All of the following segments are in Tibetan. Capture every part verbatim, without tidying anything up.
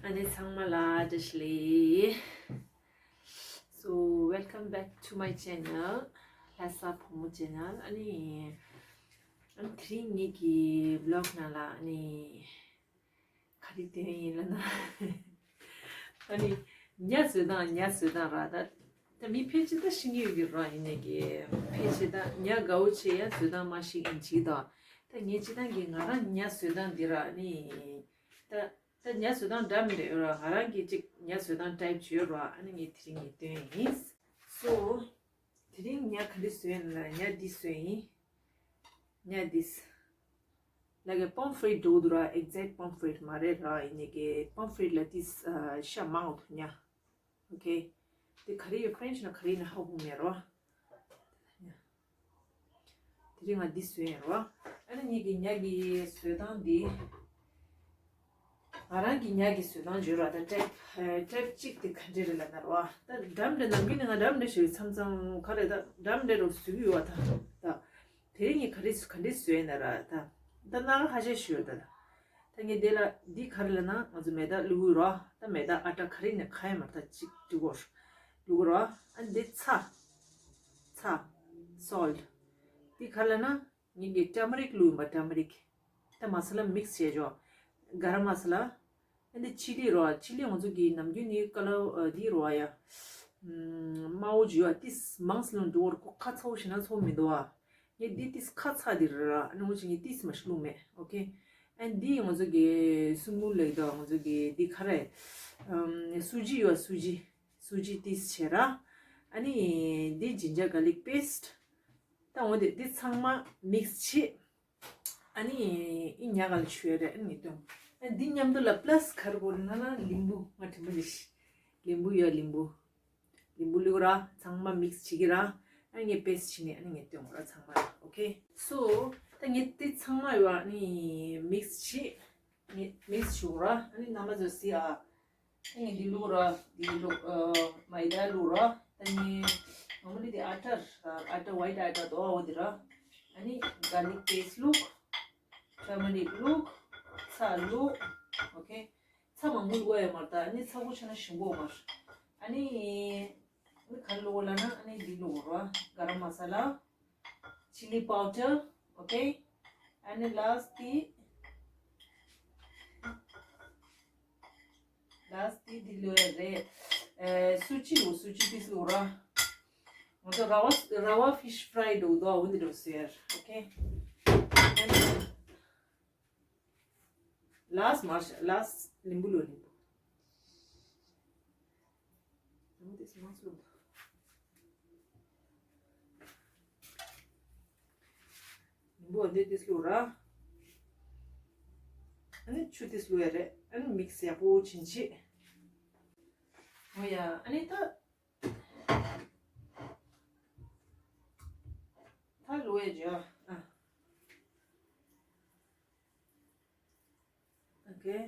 ཨ་ནི་ཚང་མ་ལ་བཀྲ་ཤིས་བདེ་ལེགས། So, welcome back to my channel. ལྷ་ས་བུ་མོ་channel. ཨ་ནི་ཨ་ནི་དེ་རིང་ངེད་ཀྱི་vlog ནང་ལ་ཨ་ནི་ག་རེ་སྟོན་ཡིན་ལབ་ན། ཨ་ནི་ཉ་བཟོས་སྟངས། ཉ་བཟོས་སྟངས་ར། ད་ད་མི་ཕལ་ཆེར་ད་ཤེས་ཀྱི་ཡོད་ཀྱི་ར། ཡིན་ནའི་གི་ཕལ་ཆེར་ད་ཉ་དགའ་བོ་བྱེད་ཡ་བཟོས་སྟངས་མ་ཤེས་མཁན་ཅིག་དང་། ད་ངས་སྤྱིར་བཏང་གི་ང་རང་ཉ་བཟོས་སྟངས་འདི་ར་ཨ་ནི་ད། ད་ཉ་བཟོ་སྟངས་འདྲ་མི་འདྲ་ཡོད་ར། ང་རང་གིས་ཅིག་ཉ་བཟོ་སྟངས་type་བྱས་ཡོད་ར། ཨ་ནི་ངས་དེ་རིང་ངས་སྟོན་ཡིན། So, དེ་རིང་ཉ་ག་འདྲ་བཟོས་ཡིན་ལབ་ན། ཉ་འདི་བཟོས་ཡིན། ཉ་འདི། ལ་གི་pommes frites འདྲ་བོ་འདུག་ར། exact pommes frites མ་རེད་ར། ཡིན་ནའི་གི་pommes frites་ལ་འདི་ཤ་མང་བོ་འདུག་ཉ། Okay. དེ་ག་རེ་ཡོད། French་ན་ག་རེ་ཡིན་ན་ཧ་གོ་མེད་རོ། དེ་རིང་ང་འདི་བཟོས་ཡིན་རོ། ཨ་ནི་ངེད་ཀྱི་ཉ་གི་བཟོ་སྟངས་འདི། ང་རང་གི་ཉ་གི་བཟོ་སྟངས་བརྗོད་རོ། ད་type་type་གཅིག་དེ་ག་འདྲ་རེད་ལབ་ན་རོ། ད་འདྲ་མི་འདྲ་ནམ་རྒྱུན་ནས་ང་འདྲ་མི་འདྲ་ཞིག་མཚམས་མཚམས་ག་རེ་ད་འདྲ་མི་འདྲ་རོ་བཟོ་གི་ཡོད་བ། ད་ད་དེ་རིང་ངས་ག་རེ་ག་འདྲ་བཟོས་ཡིན་ན་ར། ད་ད་སྣ་ཁ་ཁ་ཤས་ཤིག་ཡོད་ད། ད་ངས་དེ་ལ་འདི་ག་རེ་ལབ་ན། ང་ཚོ་མེ་ད་བླུག་གི་རོ། ད་མེ་ད་ཨ་ཊ་ག་རེ་ནས་ག་ཡིན་མ་ད་ཅིག་འདྲི་གོ་བླུག་གི་རོ། ཨ་འདི་ཚྭ། ཚྭ། salt། འདི་ག་རེ་ལབ་ན། ངེད་ཀྱིས་turmeric་བླུག་ཡིན་པ། turmeric། ད་མ་ས་ལ་mix་བྱས་ཆོག་ག་རམ་མ་ས་ལ། ཨ་འདི་ཆི་ལི་རོ། ཆི་ལི་ང་ཚོ་གི་ནམ་རྒྱུན་ནི་ཀ་ལོ་འདི་རོ་ཡ། དམར་བོ་ཅིག་ཡོད་ཏིས་མང་སི་ལོན་འགྲོ་བར་ཁོ་ཁ་ཚ་བོ་ཞིག་ན་ཚོ་མི་འདུག་ཨ། ངས་འདི་ཏིས་ཁ་ཚ་འདི་ར། ཨ་ནི་ངོ་ཅིག་ངས་ཏིས་མ་ཞིག་བླུག་མེད། Okay། ཨ་འདི་ང་ཚོ་གི་སུ་མུ་ལེག་དང་ང་ཚོ་གི་འདི་ག་རེ། སུ་ཇི་ཡོད། སུ་ཇི། སུ་ཇི་ཏིས་བྱས་ར། ཨ་ནི་འདི་ginger garlic paste། ད་འོ་དེ་འདི་ཚང་མ་mix་བྱེད། ཨ་ནི་ཨི་ཉ་ག་ལ་ཆུ་ཡོད་རེད། ཨ་ནི་ངས་སྟོན། ཨ་འདི་མཉམ་དུ་ལ་plus་ག་རེ་དགོས་ན་ན་ལིམ་བུ། ང་དྲིན་པ་ལི་ཤི། ལིམ་བུ་ཡོད། ལིམ་བུ། ལིམ་བུ་བླུག་ར། ཚང་མ་mix་བྱེད་ཀྱི་ར། ཨ་ངས་paste་བྱེད་ནས་ཨ་ནི་ངས་སྟོན་ར་ཚང་མ་ལ། Okay། So། ད་ངས་འདི་ཚང་མ་ཡོད་ཨ་ནི་mix་བྱེད། ངས་mix་བྱུག་ར། ཨ་ནི་རྣམ་པ་ཚོ་གཟིགས་ཨ། ཨ་ནི་འདི་བླུག་ར། འདི་བླུག་ཨ་མེ་ད་བླུག་ར། ད་ནི་normally་འདི་ཨ་ཊ་ར། ཨ་ཊ་white་ཨ་ཊ་དོ་འོ་འདི་ར། ཨ་ནི་garlic paste་བླུག turmeric་བླུག་ཚྭ་བླུག Okay། ཚྭ་མང་པོ་བླུག་ཡ་མ་རེད། ད་ཨ་ནི་ཚྭ་པོ་ཆགས་ན་ཞིམ་པོ་མ་རེད། ཨ་ནི་ཨ་ནི་ག་རེ་བླུག་ལབ་ན། ཨ་ནི་འདི་བླུག་ར། ག་རམ་མ་ས་ལ། Chili powder། Okay། ཨ་ནི་last་དེ། last་དེ་འདི་བླུག་ཡ་རེད། ཨེ་སུ་ཅི་ལོ། སུ་ཅི་ཏིས་བླུག་ར། ང་ཚོ་ར་བ་ར་བ་fish fry་འདྲ་བོ་འདུག་འོ་འདི་འདྲ་བོ་བཟོས་ཡ་རེད། Okay། ཨ་ནི་last་མར་last་ལིམ་བུ་བླུག་ལིམ་བུ། ལིམ་བུ་འདི་ཏིས་མང་སུ་བླུག་ལིམ་བུ་འདི་ཏིས་བླུག་ར། ཨ་ནི་ཆུ་ཏིས་བླུག་ཡ་རེད། ཨ་ནི་mix་ཡག་པོ་བྱིན་ཆེ། འོ་ཡ། ཨ་ནི་ད་ད་བླུག་ཡ་ཇོ། ཨ། Okay།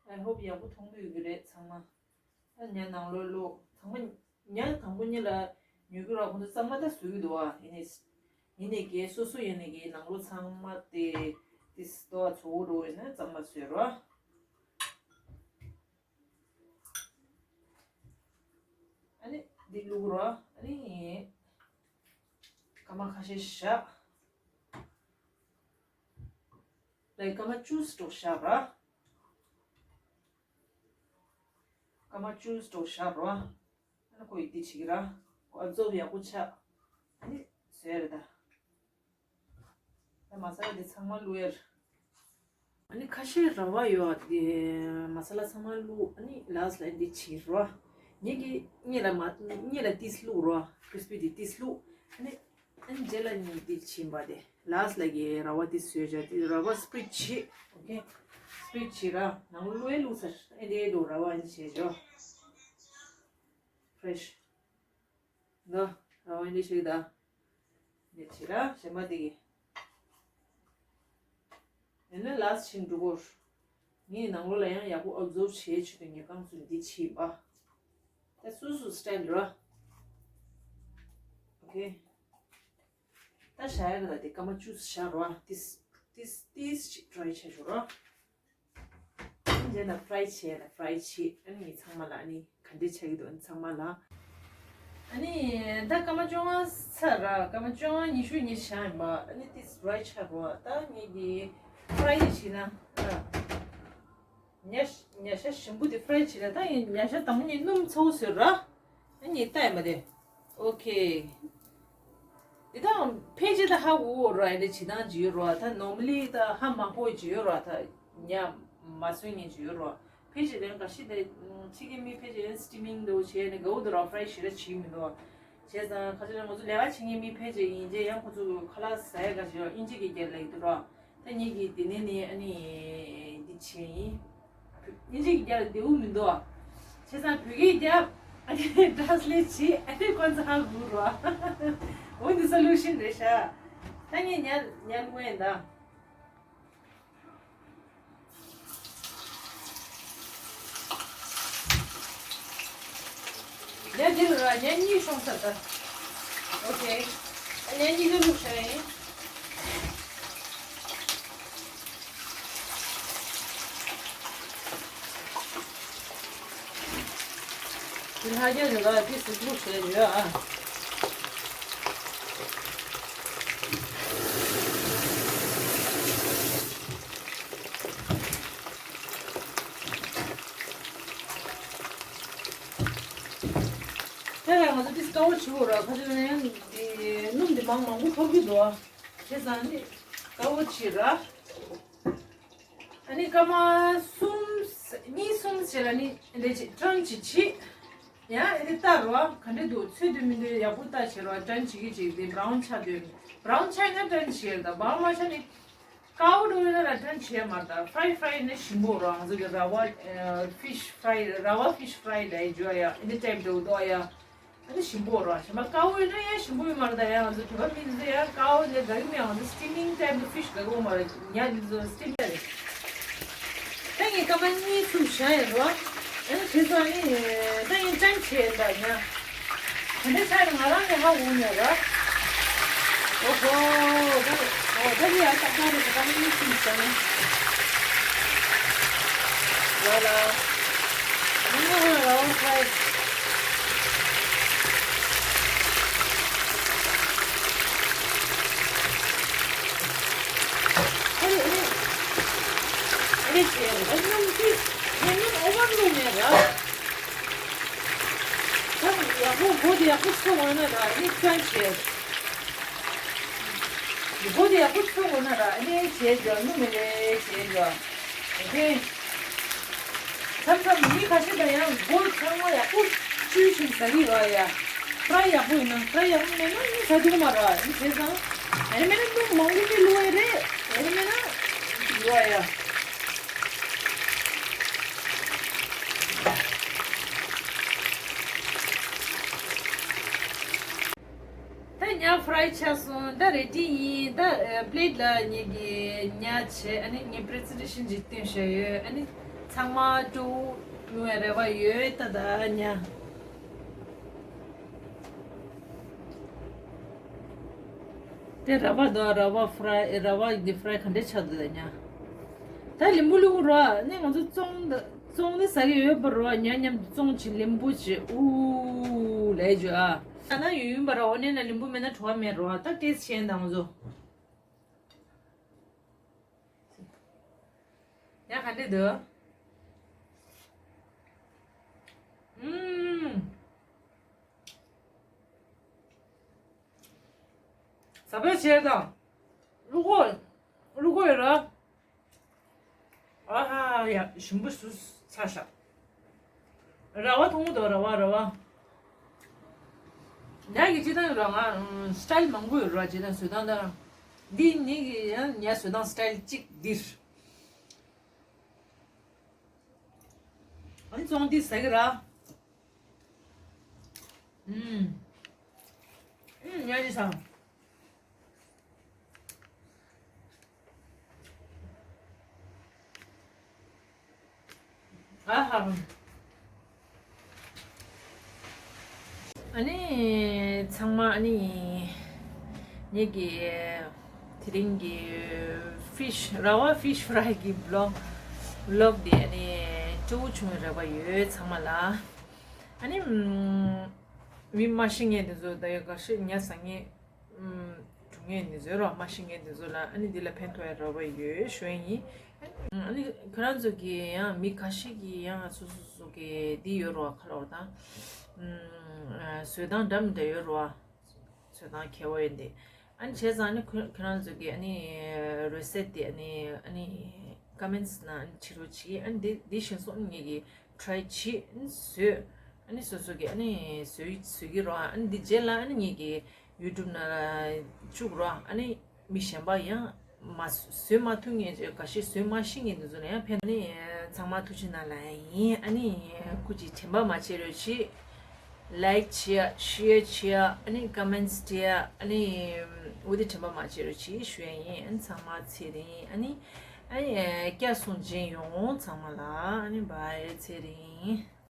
I hope་ཡག་པོ་མཐོང་གི་ཡོད་ཀྱི་རེད་ཚང་མ། ད་ཉ་ནང་ལོགས་བླུག་ཚང་མ་ཉ་དང་པོ་ཉིད་ལ་ཉོ་གི་ར། ཁོང་ཚོ་གཙང་མ་ད་བཟོ་གི་འདུག་ཨ། ཡིན་ནའི་ཡིན་ནའི་གི་སོ་སོ་ཡིན་ནའི་གི་ནང་ལོགས་ཚང་མ་དེ་དེ་སི་ཏོ་ཚོ་བོ་འགྲོ་ཡིན་ན་གཙང་མ་བཟོས་རོགས། ཨ་ནི་འདི་བླུག་རོགས། ཨ་ནི་སྐར་མ་ཁ་ཤས་བཞག་ལའི་སྐར་མ་བཅུ་ཙམ་བཞག་རོགས། སྐར་མ་བཅུ་ཙམ་བཞག་རོགས། ཨ་ནི་ཁོ་ཡི་འདི་བྱེད་ཀྱི་ར། ཁོ་ཨབ་ཛོརབ་ཡག་པོ་ཆགས། ཨ་ནི་བཟོས་རེད་ད། ད་མ་ས་ལ་འདི་ཚང་མ་བླུག་ཡ་རེད། ཨ་ནི་ཁ་ཤས་ར་བ་ཡོད་འདི་མ་ས་ལ་ཚང་མ་བླུག་ཨ་ནི་ལཱསི་ལ་འདི་བྱེད་རོ། ངེད་ཀྱི་སྔོན་ལ་མ་སྔོན་ལ་ཏིས་བླུག་རོ། crispy་འདི་ཏིས་བླུག་ཨ་ནི་ཨ་ནི་རྗེས་ལ་ངེད་འདི་བྱིན་པ་དེ་ལཱསི་ལ་གི་ར་བ་ཏིས་བཟོས་བྱ་དེ་ར་བ་split་བྱེད། Okay། split་བྱེད་ར་ནང་བླུག་ཨེ་བླུག་ཚར་ཨེ་འདི་ཨེ་འགྲོ་ར་བ་ཨ་ནི་བྱེད་ཆོག fresh། ད་ར་བ་འདི་ཞིག་ད། འདི་བྱེད་ར་གཞན་པ་འདི་གི། ཡིན་ན་ལཱསི་ཕྱིན་འགྲོ་གོ་ངས་ནང་ལོགས་ལ་ཡང་ཡག་པོ་ཨབ་ཛོརབ་བྱེད་ཆེད་དུ་ངས་རྐང་ཚུགས་འདི་བྱེད་པ། ད་སུ་སུ་སི་ཊལ་ར། Okay། ད་བཞག་ཡ་ལ་དེ་སྐར་མ་བཅུ་བཞག་རོ། ཏིས་ཏིས་ ཏིས་ཅིག་ཌ་རའི་ཆ་ཞོར་རོ། རྗེས་ལ་ཕ་རའི་བྱས་ལ་ཕ་རའི་བྱས། ཨ་ནི་ཚང་མ་ལ་ཨ་ནི་ག་འདྲས་ཆགས་ཀྱི་འདུག་ཨ་ནི་ཚང་མ་ལ། ཨ་ནི་ད་སྐར་མ་བཅོ་ལྔ་ཚར་ར། སྐར་མ་བཅོ་ལྔ་ཉི་ཤུ་ཉི་ཤུ་བཞག་ཡིན་པ། ཨ་ནི་ཏིས་ཌ་རའི་ཆགས་རོ། ད་ངེད་ཀྱི་ཕ་རའི་བྱས་ན་ཨ། ཉ་ཉ་ཤ་ཞིམ་པོ་དེ་ཕ་རའི་བྱས་ན། ད་ངས་ཉ་ཤ་དང་པོ་ནས་སྣུམ་ཚ་བོ་བཟོས་ར། ཨ་ནི་ལྟ་ཡ་མ་དེ། ཨོ་ཁེ། དེ་དང་ཕལ་ཆེར་ད་ཧ་གོ་གོ་ར། ཨ་འདྲ་བྱེད་སྟངས་ཅིག་ཡོད་ར། ད་ནོར་མ་ལི་ད་ཧ་མ་གོ་ཅིག་ཡོད་ར། ད་ཉ་མ་སོན་ཉན་ཅིག་ཡོད་ར། ཕལ་ཆེར་ཡང་འགའ་ཤས་དེ་ཕྱི་རྒྱལ་མི་ཕལ་ཆེར་ཡང་སི་ཊི་མིང་དུ་བྱས་ནས་དགའ་བོ་འདུག་ར། ཕ་རའི་ཞེ་དྲག་བྱེད་མི་འདུག་བྱས་ཙང་ཁ་ཆེ་ལ་ང་ཚོ་ལས་ཀ་བྱེད་མཁན་མི་ཕལ་ཆེར་ཡིན་གྱི་ཡང་ཁོ་ཚོ་ཁ་ལག་ཟ་ཡ་འགའ་ཞིག་ཡོད། དབྱིན་ཇི་གི་རྒྱལ་ལ་ཡོད་འདུག་ར། ད་ངེད་ཀྱིས་དེ་ནས་ནི་ཨ་ནི་འདི་བྱས་ཡིན། དབྱིན་ཇི་གི་རྒྱལ་ལ་བདེ་བོ་མི་འདུག་བྱས་ཙང་བོད་སྐད་རྒྱབ། ཨ་ནི་ཊ་རན་སི་ལེཊ་བྱས། ཨ་ནི་ཁོ་ཚོ་ཧ་གོ་རོ། འོ་འདི་སོ་ལུ་ཤན་རེད་ཤག་ད་ངས་ཉལ་ཉལ་དགོས་ཡིན་ད། ཉལ་འདི་ར་ཉལ་གཉིས་ཤོང་ས་ད། ཨོ་ཁེ། ཉལ་གཉིས་ཀ་བླུགས་བཞག་ཡིན། འདི་ལྷག་རྒྱ་རེད་ལ་ཏིས་ཅིག་བླུགས་བྱས་ཡོད་ཨ། ད་ཡང་ང་ཚོ་ཏིས་དཀར་པོ་བྱེད་དགོས་ར། ཁ་ཅིག་ན་ཡང་འདི་སྣུམ་འདི་མང་མང་པོ་ཐོར་གི་འདུག་ཨ། བྱས་ཙང་ནི་དཀར་པོ་བྱེད་ར། ཨ་ནི་སྐར་མ་གསུམ། གཉིས་གསུམ་བྱས་ལ་ནི་འདི་ཅིག་ཊརན་ཅིག་བྱེད། ཡང་ཨ་ནི་ལྟ་རོ། ག་འདྲ་འདུག་ཚོས་འདུག་མི་འདུག་ཡག་པོ་ལྟ་བྱེད་རོ། ཊརན་བྱེད་ཀྱི་བྱེད་དེ་བྷ་རའུན་ཆགས་འདུག་བྷ་རའུན་ཆགས་ན་ཊརན་བྱེད་ད། བྷ་རའུན་མ་ཆགས་ནི་དཀར་པོ་འགྲོ་ཡོད་ན་ར་ཊརན་བྱེད་མ་རེད་ད། ཕ་རའི་ཕ་རའི་ནི་ཞིམ་པོ་རོ། ང་ཚོ་གི་ར་བ་ཕི་ཤི་ཕ་རའི་ར་བ་ཕི་ཤི་ཕ་རའི་ལ་ཡི་འཇོ་ཡ་ཨ་ནི་ཊའིབ་འདུག་དོ་ཡ། ཨ་ནི་ཞིམ་པོ་རོ། ཞིམ་པ་དཀར་པོ་ཡོད་ན་ཡང་ཞིམ་པོ་ཡོད་མ་རེད་ད། ཡང་ང་ཚོ་བོད་པ་མི་ཚོ་ཡང་དཀར་པོ་ལས་དགའ་གི་མེད། ང་ཚོ་སི་ཊི་མིང་ཊའིབ་ཕི་ཤི་དགའ་གི་ཡོད་མ་རེད། ཉ་འདི་ཚོ་སི་ཊིམ་ཡ་རེད། ད་ངས་སྐར་མ་གཉིས་གསུམ་བཞག་ཡོད་རོ། ཨ་ནི་དེ་ཚོ་ཨ་ནི་ད་ངས་ཊརན་བྱས་ཡོད་ད་ཉ། དེ་འདྲ་ཆགས་ན་ང་རང་གི་ཧ་གོ་མེད་རོ། ཨོ་ཧོ། ད་ཨོ་ད་ངས་ཡང་སྐར་མ་རེ་སྐར་མ་གཉིས་གསུམ་བཞག་ན། ལ་ལ། ཨ་ནི་ཧ་ལ་ཧ་ཧ། ཨ་རེ་ཨ་རེ། ཨ་རེ་ཟེར་ཨ་སྣུམ་དེ་ཨ་སྣུམ་ཨོ་བར་ལུག་མེད་ར། ད་ཡག་པོ་སྒོ་དེ་ཡག་པོ་ཚུགས་འོང་ན་ར་ཨ་ནི་ཅན་བྱེད། སྒོ་དེ་ཡག་པོ་ཚུགས་འོང་ན་ར་ཨ་ནི་བྱེད་རྒྱུ་སྣུམ་མེད་རེ་བྱེད་རྒྱུ། ཨོ་ཁེ། མཚམས་མཚམས་མི་ཁ་ཤས་དང་ཡང་སྒོ་ཚང་མ་ཡག་པོ་བཅུས་ཤིག་ཟ་གི་ཡོད་ཡ། ཕ་རའི་ཡག་པོ་ཡིན་ན་ཕ་རའི་ཡག་པོ་མེད་ན་ནི་ཟ་ཐུབ་ཀྱི་མ་རེད། ཨ་ནི་བྱས་ཙང་ཨ་ནི་མེད་ན་སྣུམ་མང་པོ་མི་བླུགས་ཡ་རེད། ཨ་ནི་མེད་ན་ཡོད་ཡ། ད་ཉ་ཕ་རའི་ཆགས་སོང་། ད་རེ་ཌི་ཡིན། ད་པི་ལེཊ་ལ་ངེད་ཀྱིས་ཉ་བྱས། ཨ་ནི་ངས་པི་རེ་ཛེན་ཊེ་ཤན་ཅིག་སྟོན་བཞག་ཡོད། ཨ་ནི་ཚང་མ་སྤྲོ་བོ་ཡོང་བའི་རེ་བ་ཡོད། ད་ད་ཉ། དེ་ར་བ་དང་ར་བ་ཕ་རའི་ར་བ་གི་ཕ་རའི་ག་འདྲས་ཆགས་འདུག་ད་ཉ། ད་ལིམ་བུ་ལིམ་བུ་ར་ནི་ང་ཚོ་བཙོང་བཙོང་ནི་ཟ་གི་ཡོད་པ་ར། ཉ་མཉམ་དུ་བཙོང་བྱེད་ལིམ་བུ་བྱེད་ཨུ་ལས་བྱེད་ཨ། ད་ན་ཡོད་ཡིན་པ་ར། འོ་ནས་ན་ལིམ་བུ་མེད་ན་བྲོ་བ་མེད་ར། ད་ཏེས་ཆེན་དང་ང་ཚོ། ཡ་ག་འདྲས་འདུག་ཨུམ། ཟ་བའི་ཆེད་དང་། བླུག་གོ་བླུག་གོ་ཡོད་ར། ཨ་ཧ་ཡ་ཞིམ་པོ་སུ་ཚ་ཤག་ར་བ་ཐུང་ངུ་དང་ར་བ་ར་བ། ཉ་གི་སྤྱིར་བཏང་ཡོད་ར། ང་སི་ཊལ་མང་པོ་ཡོད་ར། སྤྱིར་བཏང་བཟོ་སྟངས་དང་། འདི་ཉ་གི་ཡང་ཉ་བཟོ་སྟངས་སི་ཊལ་གཅིག་འདིར། ཨ་ནི་བཙོང་འདི་ཟ་གི་ར། ཨུམ། ཨུམ། ཉ་ཅི་ཟ། ཨ་ཧ། ཨ་ནི་ཚང་མ་ཨ་ནི་ངེད་ཀྱི་ དེ་རིང་གི་ཕིཤ་ར་བ་ཕིཤ་ཕ་རའི་གི་བི་ལོག་བི་ལོག་འདི་ཨ་ནི་སྤྲོ་བོ་བྱུང་བའི་རེ་བ་ཡོད་ཚང་མ་ལ། ཨ་ནི་ཨམ་མི་མ་ཤི་མཁན་དེ་ཚོ་ད་ཡོད་ག་ཤི་ཉ་ཟ་མཁན་ཨམ་སྒྲུང་ངན་འདི་ཚོའི་རོ་མ་ཤི་མཁན་འདི་ཚོ་ལ་ཨ་ནི་འདི་ལ་ཕན་ཐོགས་ཡ་རོགས་པ་ཡོད་ཞུ་ཡ་ཡིན། ཨ་ནི་ཁྱོད་རང་ཚོ་གི་ཡང་མི་ཁ་ཤས་ཀྱི་ཡང་སོ་སོ་སོ་གི་འདི་ཡོད་རོ་ཁ་ལོ་དང་ཨམ་བཟོད་སྟངས་འདྲ་མི་འདྲ་ཡོད་རོ་བཟོད་སྟངས་ཁེ་བོ་ཡིན་ཏེ། ཨ་ནི་བྱས་ཙང་ཨ་ནི་ཁོ་ཁྱོད་རང་ཚོ་གི་ཨ་ནི་རོ་སེ་ཊི་དེ་ཨ་ནི་ཨ་ནི་ཀོ་མེན་ཊི་ནང་ཨ་ནི་བྱེད་རོགས་བྱེད། ཨ་ནི་འདི་འདི་ཤེས་སོང་ངེད་ཀྱི་ཊི་རའི་བྱེད་ཨ་ནི་བཟོས། ཨ་ནི་སོ་སོ་གི་ཨ་ནི་བཟོས་བཟོས་ཀྱི་རོགས། ཨ་ནི་འདི་རྗེས་ལ་ཨ་ནི་ངེད་ཀྱི་ཡུ་ཊུབ་ནང་ལ་བཅུག་རོགས། ཨ་ནི་མི་གཞན་པ་ཡང་མ་བཟོས་མ་ཐུབ་མཁན་ཅིག་ག་ཤེད་བཟོས་མ་ཤེས་མཁན་དེ་ཚོ་ལ་ཡང་ཕན། ཨ་ནི་ཚང་མ་ཐུགས་རྗེ་གནང་ལ་ཡིན། ཨ་ནི་སྐུ་མཁྱེན་དྲན་པ་མ་བརྗེད་རོགས་བྱེད། ལའིཀ་བྱེད་ཡ་ཤེར་བྱེད་ཡ་ཨ་ནི་ཀོ་མེན་ཊི་བྲིས་ཡ་ཨ་ནི་འོ་དེ་དྲན་པ་མ་བརྗེད་རོགས་བྱེད་ཞུ་ཡ་ཡིན། ཨ་ནི་ཚང་མ་ཚེ་རིང་། ཨ་ནི་ཨ་ནི་བསྐྱར་གསོ་མཇལ་ཡོང་ཚང་མ་ལ་ཨ་ནི་བྷའི་ཚེ་རིང་།